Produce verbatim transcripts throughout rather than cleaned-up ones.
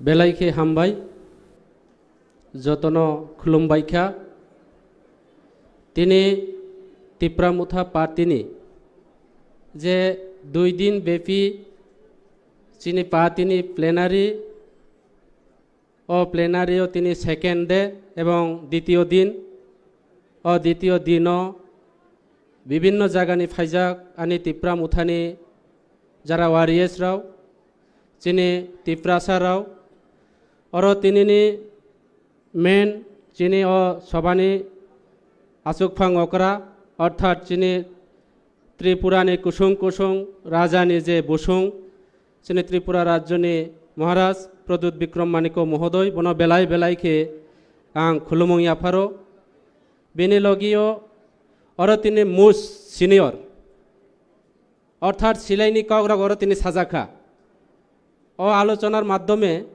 Belai khe hambai, jotono khulumbai kha. Tini Tipra Motha Party ni je dui din bepi chini party ni plenary, o plenary o tini second day ebong ditiyo din, o ditiyo dino bibinno jagani phaijak ani Tipra Mothani jara warriors rao, chini Tiprasa rao, oro tinini main chini o sobani achukphang okra, orthat chini Tripurani kusung kusung rajani je busung, chini Tripura rajyoni Maharaj Pradyut Bikram Manikya Mohodoi, bono belai belai khe ang khulumung yapharo. Bini logio oro tini most senior, orthat silaini kokrok oro tini sajakha. O alochonar maddhome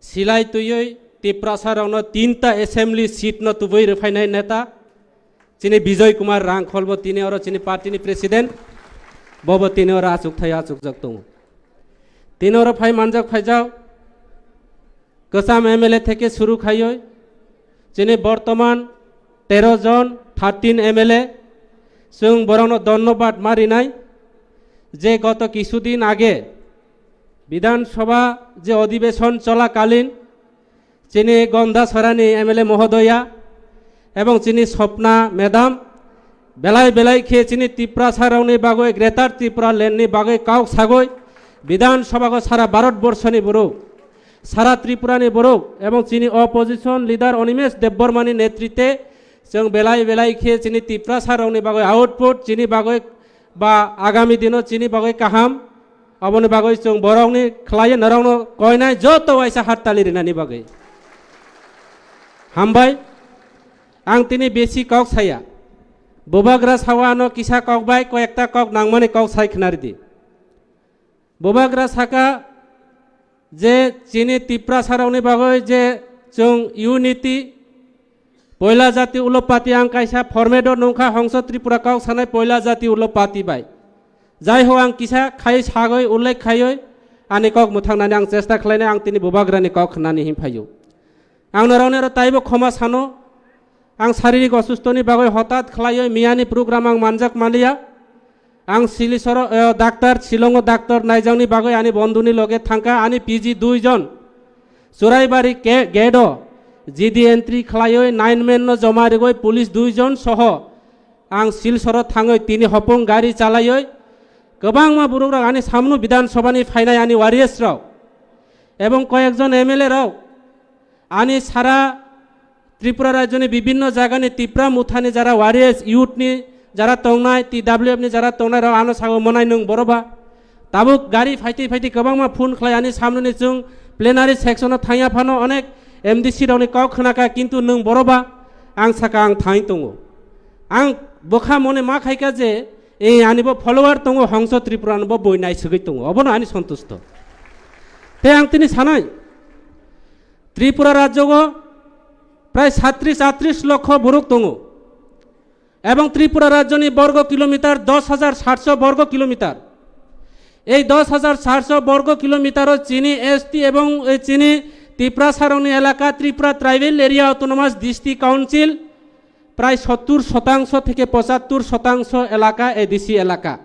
silai twiwi Tiprasa rokno tinta assembly seat no tubui rwphainai neta chini Bijoy Kumar Rangkhol bo tini oro chini party ni president, bobo tini oro achukthai achukjak tongo. Tini oro phai manjak phaijak kwcham M L A theke suru khaiwi chini bortoman tero jon, thirteen M L A, chwng borokno dhonnobad ma rinai je goto kisudin age Bidhan Sabha je odhibeshon cholakalin chini Gandachara ni M L A mohodoya ebong chini Swapna madam belai belai khe chini Tiprasa rokni bagwi, Greater Tripura land ni bagwi kok sagwi Bidhan Sabha o sara Bharat borso ni borok, sara Tripura ni borok ebong chini opposition leader Animesh Debbarma ni netrite chwng belai belai khe chini Tiprasa rokni bagwi output, chini bagwi ba agami dino chini bagwi kaham, aboni bagwi chwng borokni khlaiwi norokno koinai joto waisa hattali rinani bagwi. Hambai, ang tini besi kok saya. Bubagra sawa ano kisa kok bai koyekta kok nangmani kok sai khnari di. Bubagra saka je chini Tiprasa rokni bagwi je chwng unity, poila jati ulo party ang kaisa format o nungkha Hongso Tripura kok sanai poila jati ulo party bai. Jai ho ang kisa khai sagwi ullekh khaiwi ani kok mwthangnani ang chesta khlainai, ang tini Bubagrani kok khnani hin phaio. Ang norokni oro taibo khoma sano, ang saririk osustoni bagwi hotat khlaiwi miyani program ang manjak manliya. Ang Silisoro, eh, doctor, Shillongo doctor naijakni bagwi ani bondhuni loge thangkha, ani P G dui jon. Churaibari ke-, gate o G D entry khlaiwi nine man no joma rigwi police dui jon soho ang Silsoro thangwi tini hopung gari chalaiwi kwbangma borok rok ani samno Bidhan Sabha ni phainai ani warriors rok ebong koyekjon M L A rok ani sara Tripura rajyoni bibinno jagani Tipra Mothani jara warriors, youth ni jara tongnai, T W F ni jara tongnai rok ano sago monai nwng boroba. Tabuk gari phaitwi phaitwi kwbangma phone khlai ani samnoni chwng plenary section o thangya phano onek M D C rokni kok khnakha, kintu nwng boroba ang saka ang thangwi tongo. Ang bwkha mone ma khaikha je, e, ani bo follower tongo, Hongso Tripura no bo boi naisugwi tongo, obono ani sontusto. Tei ang tini sanai, Tripura rajyogo prai satris atris lokho borok tongo. Ebong Tripura rajyoni borgo kilometer dos hajar satso borgo kilometer. Ei dos hajar satso borgo kilometer o chini S T ebong, eh, chini Tiprasa rokni elaka, Tripura Tribal Area Autonomous District Council, prai sottur shotangso theke pochattur shotangso elaka A D C elaka.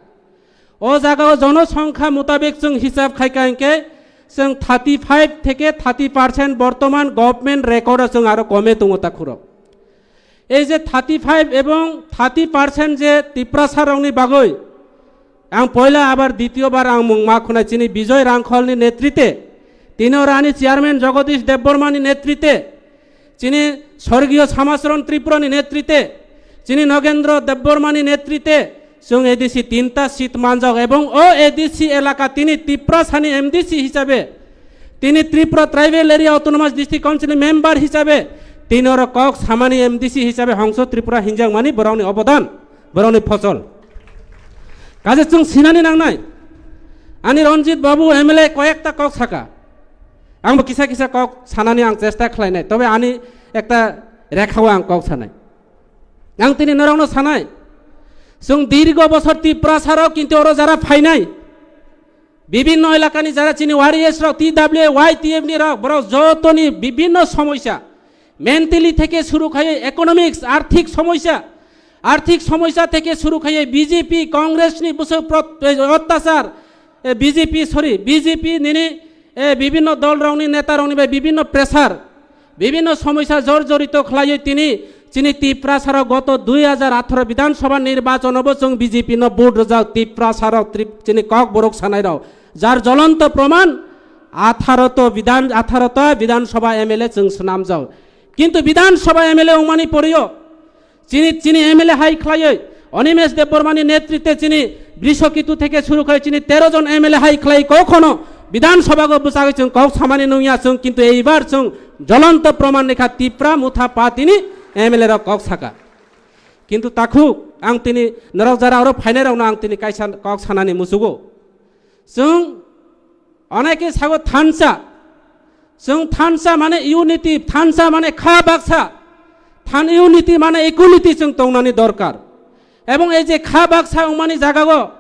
O jagao jonosongkha mutabek chwng hisab khaikha hinkhe chwng thirty five theke thirty percent bortoman government record o chwng aro kome tongo takhurok. Ei je thirty five ebong thirty percent je Tiprasa rokni bagwi ang poila abar ditiyo bar ang mung ma khwnai chini Bijoy Rangkholni netrite, tini oro ani chairman Jagadish Debbarmani netrite, chini sorgiyo Samacharan Tripurani netrite, chini Nogendra Debbarmani netrite, chwng A D C tinta seat manjak ebong o A D C elaka tini Tiprasani M D C hisabe, tini Tripura Tribal Area Autonomous District Council ni member hisabe, tini oro kok samani M D C hisabe Hongso Tripura hinjakmani borokni obodan, borokni phosol. Kaje chwng sinani nangnai, ani Ranjit Babu M L A koyekta kok saka. Angbo kisa kisa kok sanani ang chesta khlainai, tobe ani ekta rekhao ang kok sanai. Ang tini norokno sanai, chwng dirgo bosor Tiprasa rok kintu oro jara phainai, Bibhinno elakani jara chini warriors rok, T W A, Y T F ni rok, borok jotoni bibhinno somosya, mentally theke suru khai economics, arthik somosya, arthik somosya theke suru khai B J P, Congress ni bwswk prot-, eh, ottachar, eh, B J P, sorry, B J P nini, eh, bibhinno dol rokni neta rokni bai bibhinno pressure, bibhinno somosya jorjorito khlaiwi tini chini Tiprasarok goto dui hajar atharo Bidhan Sabha nirbachon bo chwng B J P no vote rwjak. Tiprasarok, Trip-, chini Kokborok sanairok, jar jolonto proman, atharo to Bidhan, atharo ta Bidhan Sabha M L A chwng swnamjak. Kintu Bidhan Sabha M L A wngmani porio chini, chini M L A hai khlaiwi Animesh Debbarmani netritwe chini Brishokitu theke suru khai chini tero jon M L A hai khlai kokhono Bidhan Sabha go bwchagwi chwng kok samani nungya chwng, kintu eibar chwng jolonto proman ni kha Tipra Motha Party ni M L A rok kok saka. Kintu takhuk ang tini norok jara oro phainai rokno ang tini kaisa kok sanani muchugo. Chwng oneke sago thansa. Chwng thansa mane unity, thansa mane kha baksa. Than unity mane equality chwng tongnani dorkar. Ebong ei je kha baksa wngmani jagago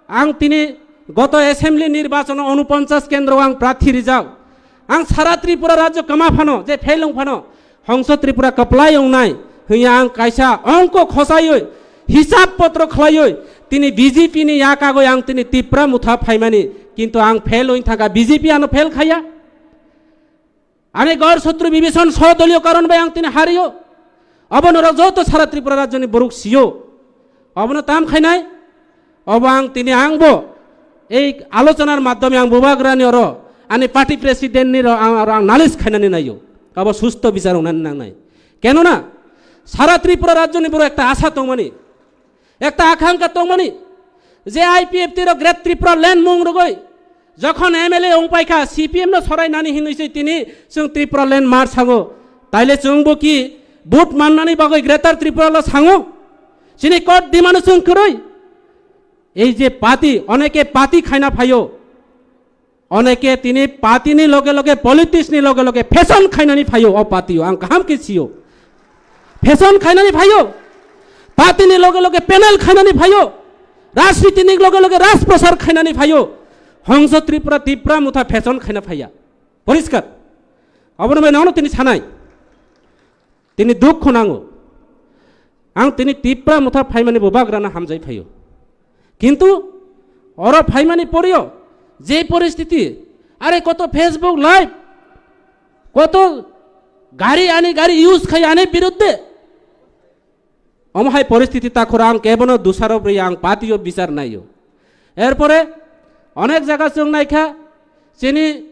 ang tini goto assembly nirbachono unoponchas kendro ang prarthi rijak. Ang sara Tripura rajyo kwma phano, je fail wng phano, Hongso Tripura kwplai wngnai hwnya ang kaisa ongko khosaiwi, hisab potro khlaiwi, tini B J P ni yakagwi ang tini Tipra Motha phaimani, kintu ang fail wng thangkha, B J P ano fail khaya. Ani gor sotru bibison sodoliyo karon bai ang tini hario. Obo norok joto sara Tripura rajyoni borok siyo. Obono tam khainai? Obo ang tini angbo ei alochonar maddhome ang bubagrani oro ani party president ni ro ang, aro ang nalis khainani naio. Obo susto bichar wngnani nangnai. Kenona sara Tripura rajyoni borok ekta asha tongmani, ekta akhankha tongmani, je I P F T ro Great Tripura Land mung rwgwi jokhon M L A wng paikha, C P M no sorai nani hinwi se tini chwng Tripura Land mar sango. Taile chwngbo ki vote mannani bagwi Greater Tripura lo sango? Chini court demand chwng kwrwi. Ei je party, oneke party khaina phaio. Oneke tini party ni loge loge, politics ni loge loge fashion khainani phaio o party o, ang kaham khe sio. Fashion khainani phaio. Party ni loge loge panel khainani phaio. Rajniti ni loge loge rajprasar khainani phaio. Hongso Tripura, Tipra Motha fashion khaina phaiya. Poriskar. Obono bai nono tini sanai. Tini dukho nango. Ang tini Tipra Motha phaimani bubagrano hamjai phaio. Kintu oro phaimani porio je poristiti, are koto Facebook live, koto gari ani gari use khai ani biruddhe. Omo hai poristiti takhoro ang kebono dusarop ri ang patio bichar naio. Erpore onek jaga chwng naikha, chini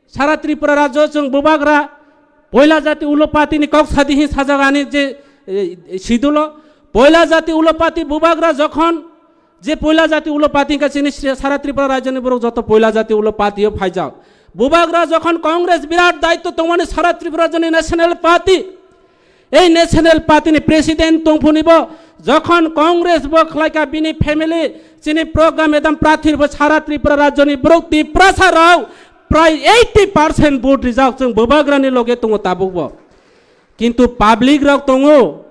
sara Tripura rajyo chwng bubagra poila jati ulo party ni kok sadi hin sajagani je, eh, sidulo poila jati ulo party bubagra jokhon je poila jati ulo party ka chini sara Tripura rajyo ni borok joto poila jati ulo party o phaijak. Bubagra jokhon Congress birat daitto tongmani sara Tripura rajyo ni national party, ei national party ni president tongphuni bo jokhon Congress bo khlaika bini family chini program edam prathir bo sara Tripura rajyo ni borok Tiprasa rok prai eighty percent vote rijak chwng bubagra ni loge tongo tabuk bo. Kintu public rok tongo,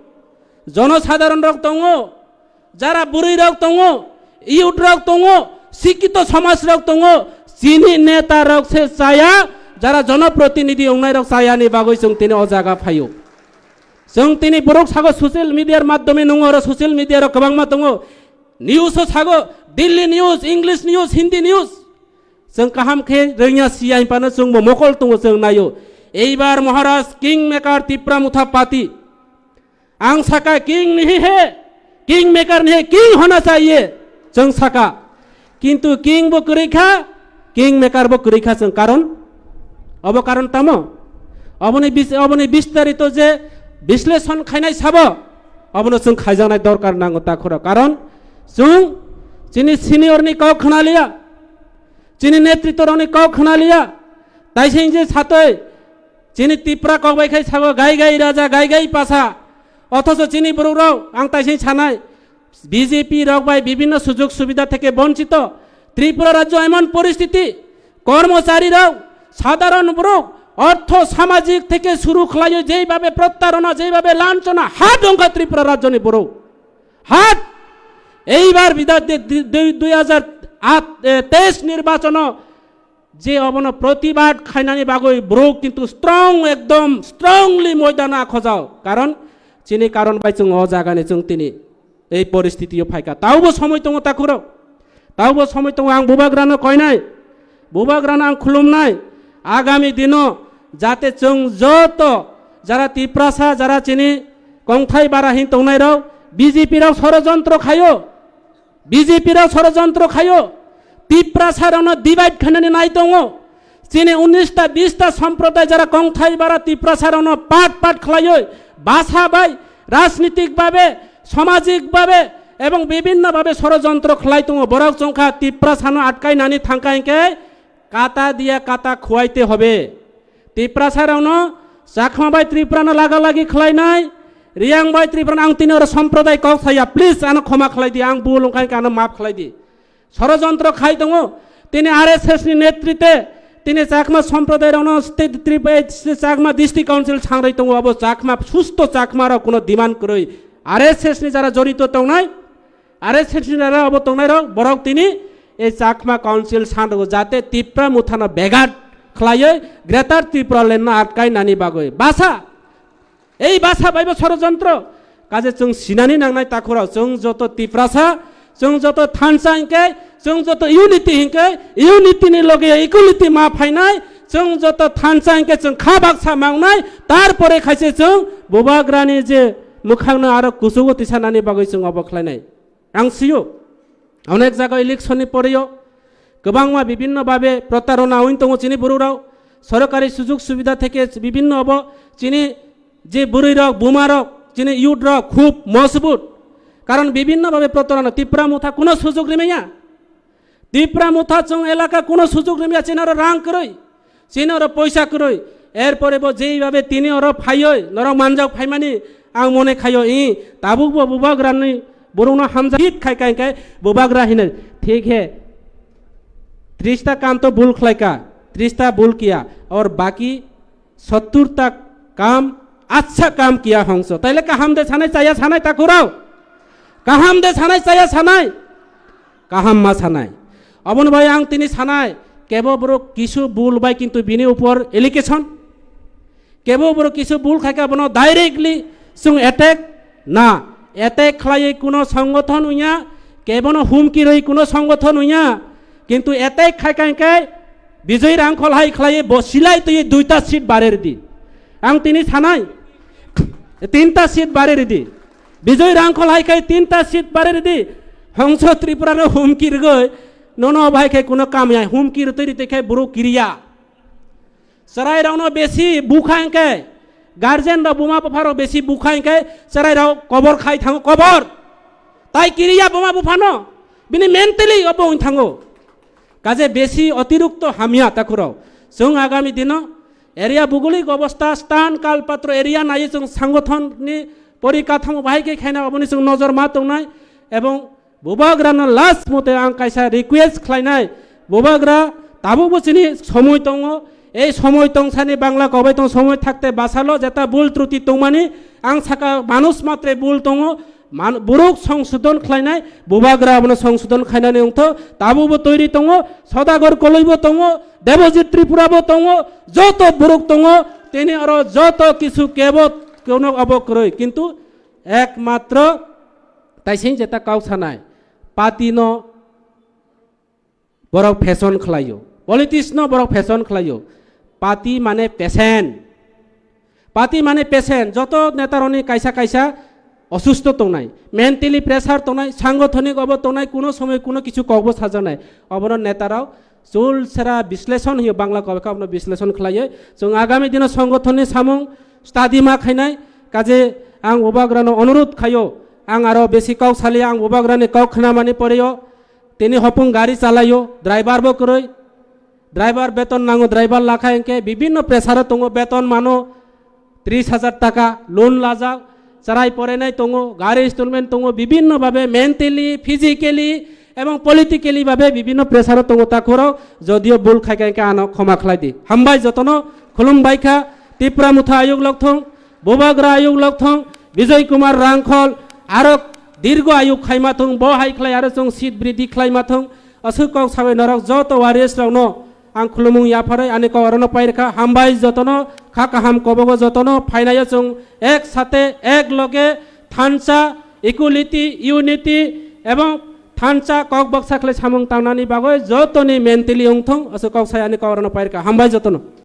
jonosadharon rok tongo, jara bwrwi rok tongo, youth rok tongo, sikito somaj rok tongo, chini neta rok se chaya, jara jonoprotinidhi ongnai rok chaya ni bagwi chwng tini o jaga phaio. Chwng tini borok sago social media r maddhome nungo oro social media rok kwbangma tongo, news o sago Delhi news, English news, Hindi news. Chwng kaham khe rwngya siya hinphano chwngbo mokol tongo chwng naio. Eibar Maharaj Kingmaker Tipra Motha Party. Ang saka king nahi hai, kingmaker nahi hai, king hona chahiye, chwng saka. Kintu king bo kwrwi kha, kingmaker bo kwrwi kha chwng karon. Obo karon tamo? Oboni bis-, oboni bistarito je bisleshon khainai sabo, obono chwng khaijaknai dorkar nango takhoro. Karon chwng chini senior ni kok khna liya, chini netrito rokni kok khna liya, taising je satoi Chini Tipra kok bai khai sago, "Gai gai raja, gai gai pasa." Othocho chini borok rok, ang taising sanai, B J P rok bai bibhinno sujog subidha theke bonchito. Tripura rajyo emon poristiti, kormochari rok, sadharon borok, ortho samajik theke suru khlaiyo jeibabe prottarona, jeibabe lanchona, ha dongkha Tripura rajyoni borok. Hat! Eibar bidar de, de, de, dui hajar at, eh, teis nirbachono je obono protibad khainani bagwi borok kintu strong, ekdom strongly moidana khojao. Karon chini karon bai chwng o jagani chwng tini ei poristitio phaikha. Taubo somoi tongo takhurok. Taubo somoi tongo, ang bubagrano koinai, bubagrano ang khulumnai. Agami dino jate chwng joto jara Tiprasa, jara chini kongthai bara hin tongnai rok, B J P rok sorojontro khaio, B J P rok sorojontro khaio, Tiprasa rokno divide khainani nai tongo. Chini unis ta bis ta somproday jara kongthai bara Tiprasa rokno part part khlaioi, basa bai, rajnitik babe, samajik babe ebong bibhinno babe sorojontro khlai tongo. Borok chongkha Tiprasano atkainani thangkha hinkhe kata diya kata khuaite hobe. Tiprasa rokno Chakma bai Tripura no laga lagi khlainai, Riyang bai Tripura no ang tini oro somproday kok saya, please ano khoma khlai di, ang bul wngkha hinkhe ano maaf khlai di. Sorojontro khai tongo. Tini R S S ni netrite tini Chakma somproday rokno state Trip-, eh, Chakma District Council sangroi tongo. Abo Chakma, susto Chakma rok kuno demand kwrwi. R S S ni jara jorito tongnai, R S S ni jara abo tongnai rok, borok tini ei Chakma Council sanrogo jate Tipra Mothano begat khlaioi Greater Tipraland no atkai nani bagwi. Basa Ei basa baibo sorojontro. Kaje chwng sinani nangnai takhurok, chwng joto Tiprasa, chwng joto thansa hinkhe, chwng joto unity hinkhe, unity ni loge equality ma phainai, chwng joto thansa hinkhe chwng kha baksa mangnai, tarpore khaise chwng bubagrani je mwkhangno aro kuchugo tisanani bagwi chwng obo khlainai. Ang sio, onek jaga election ni poreyo kwbangma bibinno babe protarona wng tongo chini borok rok, sorkari sujug subida theke bibinno obo chini je bwrwi rok, buma rok, chini youth rok khub mojbut, karon bibinno babe protarona. Tipra Motha kuno sujug rimaya, Tipra Motha chwng elaka kuno sujug rimaya, chini oro rang kwrwi. Chini oro poisa kwrwi. Erpore bo jeibabe tini oro phaioi, norok manjak phaimani ang mone khaio, i, tabuk bo bubagrani borokno hamjak hit khai kai kai bubagra hino. Thik he, trista kam to bul khlaika, trista bul kiya, aur baki sottur ta kam, accha kam kiya hongso. Taile kaham de sanai chaya sanai takhurok? Kaham de sanai chaya sanai? Kaham ma sanai. Oboni bai ang tini sanai, kebo borok kisu bul bai kintu bini upor allegation. Kebo borok kisu bul khaika bono directly chwng attack na. Attack khlaiwi kuno songgothon wngya, kebono humki rwi kuno songgothon wngya. Kintu attack khaika hinkhe Bijoy Rangkhol hai khlaiwi bo silai twi duita seat bare ridi. Ang tini sanai, tinta seat bare ridi. Bijoy Rangkhol hai khai tinta seat bare ridi. Hongso Tripura no humki rwgwi nono bai khai kuno kam ya, humki rwtwi rwtwi khai buru kiriya. Chwrai rokno besi bukha hinkhe, guardian rok buma bupha rok besi bukha hinkhe chwrai rok kobor khai thango, kobor. Tai kiriya buma buphano, bini mentally obo wng thango. Kaje besi otirukto hamya takhurok. Chwng agami dino area bugulik obostha, stan kalpatro area nai chwng sangothon ni porikathamo bahai khe khaina oboni chwng nojor ma tongnai ebong bubagrano last mote ang kaisa request khlainai, bubagra tabukbo chini somoi tongo, ei somoi tongsani bangla kobai tong somoi thakte basalo jeta bul truti tongmani ang saka manush matre bul tongo, man-, borok songsodon khlainai, bubagra abono songsodon khlainani wngtho, tabukbo toiri tongo, Sodagar Koloibo tongo, Debojit Tripurabo tongo, joto borok tongo, tini oro joto kisu kebo kono obo kwrwi, kintu ekmatro taising jeta kok sanai, party no borok fashion khlaio, politics no borok fashion khlaio, party mane patient. Party mane patient, joto neta rokni kaisa kaisa osusto tongnai, mentally pressure tongnai, sangothonik obo tongnai, kuno somoi kuno kichu kokbo sajaknai. Obono neta rok chul sera bisleshon hiyo bangla kobekha, obono bisleshon khlaiyo. Chwng agami dino songothonni samung study ma khainai, kaje ang bubagrano onurudh khaio, ang aro besi kok sali, ang bubagrani kok khnamani poreyo. Tini hopung gari chalaio, driver bo kwrwi. Driver beton nango, driver lakha hinkhe bibinno pressure o tongo, beton mano tris hajar taka, loan lajak, chwrai porainai tongo, gari installment tongo, bibinno babe mentally, physically ebong politically babe bibinno pressure o tongo takhurok, jodio bul khaika hinkhe ano khoma khlai di. Hambai jotono, khulumbai kha, Tipra Motha ayuk lokthong, Bubagra ayuk lokthong, Bijoy Kumar Rangkhol, aro dirgo ayuk khaima thung, bo hai khlai aro chwng seat bridhi khlaima thung, Aswk kok sawi norok joto warriors rokno ang khulumung yapharwi ani kok orono pairikha. Hambai jotono, kha kaham kobogo jotono, phainayo chwng ek sate ek loge thansa, equality, unity ebong thansa kok baksa khlai samung tangnani bagwi jotoni mentally wngthung, aswk kok sai ani kok orono pairikha. Hambai jotono.